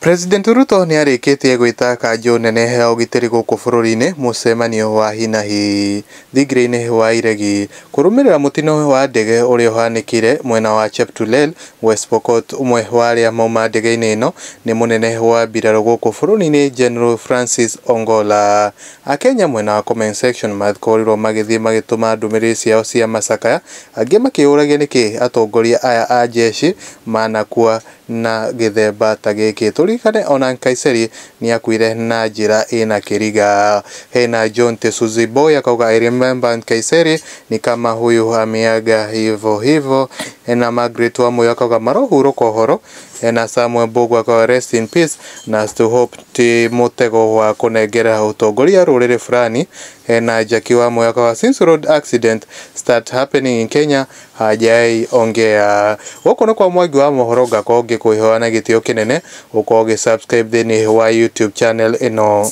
President Ruto nĩ arĩkĩtie gwĩta kanjũ nene ya ũgitĩri gũkũ bũrũri-inĩ mũcemanio wa hinahi thingira-inĩ wa iregi kũrũmĩrĩra mũtino wa ndege ũrĩa ũhanĩkire mwena wa Cheptulel, West Pokot. Ũmwe wa arĩa mauma ndege-inĩ ĩno nĩ mũnene wa mbirarũ gũkũ bũrũri-inĩ General Francis Ongola. Akenya mwena wa comment section makorirwo magĩthiĩ magĩtũma ndũmĩrĩri ciao cia macakaya, angĩ makĩũragia nĩkĩ atongoria aya a jeshi manakua na gĩthemba ta gĩkĩ. Tũririkane ona Nkaiseri nĩ akuire na njĩra ĩna kĩriga. Hena John Tesuzi Boy akauga, "I remember Nkaiseri, ni kama huyu ameaga hivyo hivyo." Hena Margaret Wamuyu akauga, "Marohurũka ũhoro." Hena Samuel Mbogo akauga, "Rest in peace," na to hope ti mũtego wa kũnengera ũtongoria rũrĩrĩ fulani. Hena Jackie Wamuyu akauga, "Since road accident start happening in Kenya, hajai ongea." Gũkũ nĩ kwa Mwangi wa mohoro, ngakorwo ngĩkwĩhoya na gĩtĩo kĩnene ũkorwo ũgĩ subscribe thĩinĩ wa YouTube channel ĩno.